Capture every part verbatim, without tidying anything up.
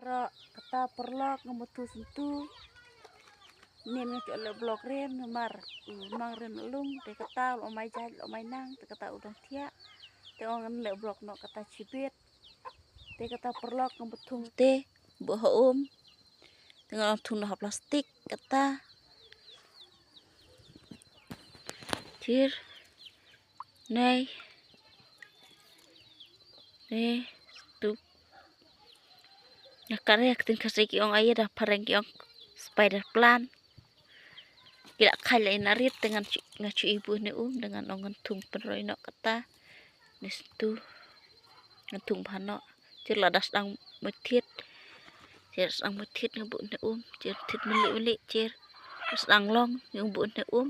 Ro kata paralok nga muthu sentu. Nim nga chok leh blok rem namar u nang rem lum te kata lo mai jai lo mai nang te kata u dang thiah. Te ong ngan leh blok no kata chibit. Te kata paralok nga muthu te bu ha um. Te ngan thung no ha plastik kata. Chir. Nei. Nei. Tup. Nga kare ktien Khasi ki ong aye da phareng ki ong spider plant. Ki la khai la ina rit te ngan chu, nga chu ibu ne um te ngan ong ngan thung pynroi no kata. Ne sentu. Ngan thung bha no. Chir la da sdang muthiet. Chir sdang muthiet nga bu ne um. Chir thiet meli meli chir. Sdang long nga bu ne um.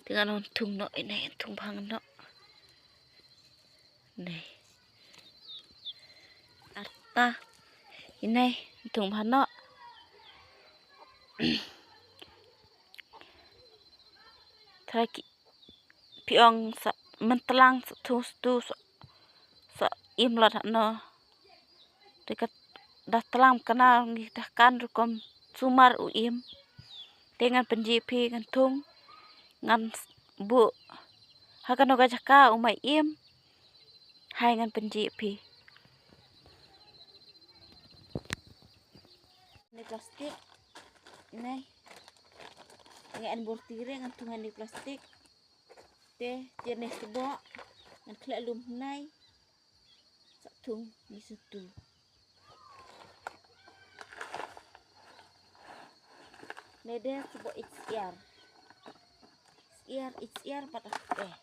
Te ngan ong thung no ine thung bha no. Nei. Arta. Inei thung bha no. Trai ki piong sa mentlang sa thung stu sa, sa im lat no. Te ka da tlang kana ngi da kan rukom sumar u im. Te ngan pynji phi ngan thung ngan bu ha kano ka jaka u mai im. Hai ngan pynji phi. Ni plastik. Nei. Ngan bor tire ngan thung ni plastik. Te tire ni sebo ngan khleh lum nei. Sa thung ni sentu. Nei de sebo ich iar. Iar ich iar pat ah.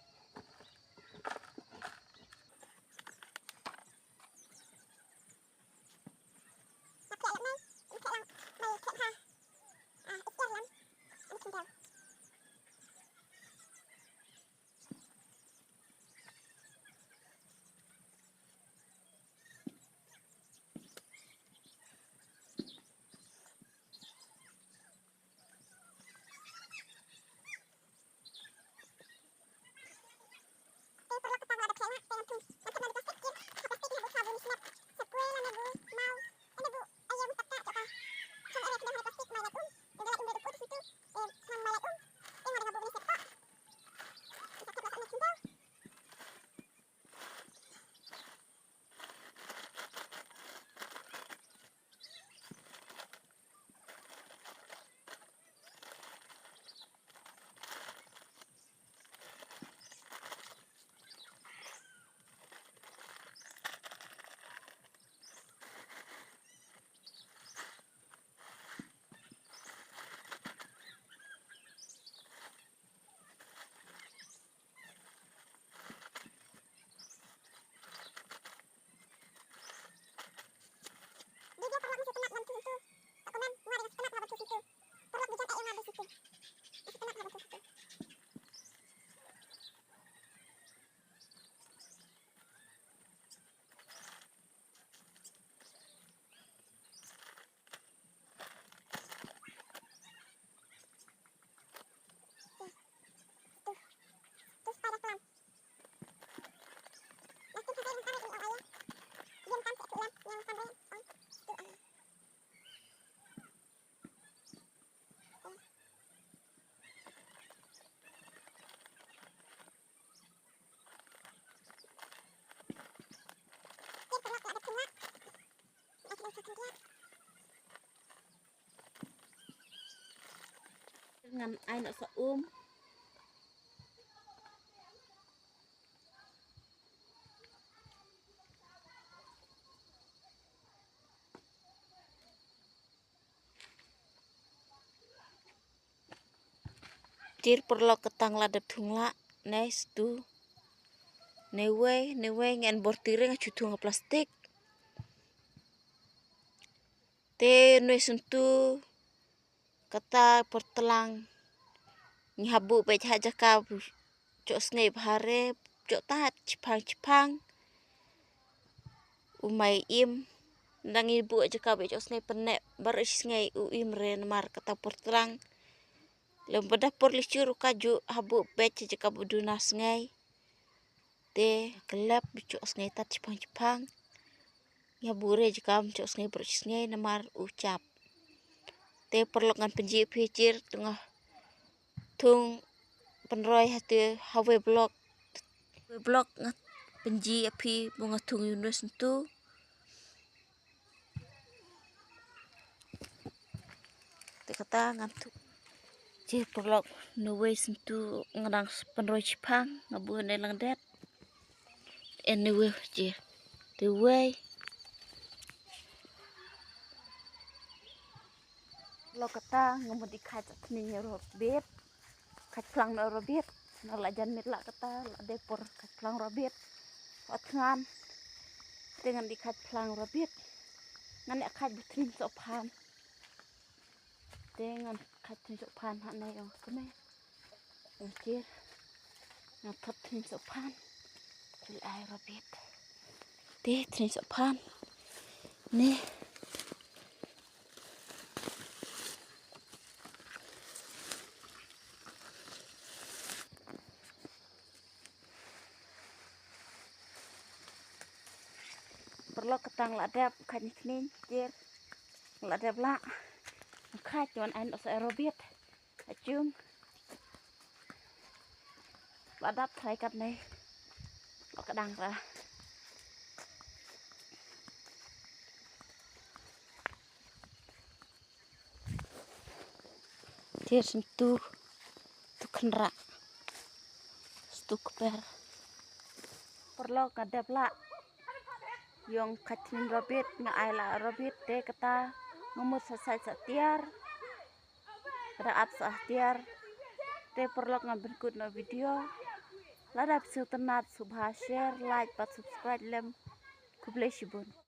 Ngan ai noh sa um. Tir paralok ka tang la dep thung la, nei stu. Nei wei, nei wei ngan bor tiring a chu thung plastik. Te noi sentu kata por tlang. Ngi habu bej ha jaka bu chok snei bhare, chok ta chipang chipang. U mai im, nang ngi bu jaka bu chok snei penne, baru snei u im re namar kata por tlang. Lem bada por lichur u kaju habu bej jaka bu duna snei. Te kelep bu chok snei ta chipang chipang. Nga bure jikam chok sngi brok sngi namar u chap. Te paralok ngan pynji phi chir tu nga thung pynroi hati hawei blok. Hawei blok nga pynji phi bu nga thung yunus ntu. Te kata ngan thung. Chir paralok nuwei sntu nga dang pynroi chiphang nga bu ne lang det. Anyway, chir. Te wei. Lo kata nga mut i khaj thning ro bet. Khaj phlang no ro bet. Na la jan mit la kata la de por khaj phlang ro bet. Ot ngan. Te ngan di khaj phlang ro bet. Ngan ne khaj bu thning so phan. Te ngan khaj thning so phan ha ne ong kme. Ong chir. Ngan thot thning so phan. Chil ai ro bet. Te thning so phan. Ne. Paralok kata nga la dep khaj ni thning chir. Nga la dep la. Khaj wan ai no sa ro bet. Achung. La dap thrai kat ne. Lo ka dang ra. Te sntu tu khnra. Stu kper. Paralok nga dep la. Yong khaj thning ro bet nga ai la ro bet te kata nga mut sa sai sa tiar. Kada ap sa tiar. Te paralok ngan pynkut no video. Lada phi sngewtynnat sngewbha share, like bad subscribe lem. Khublei shibun.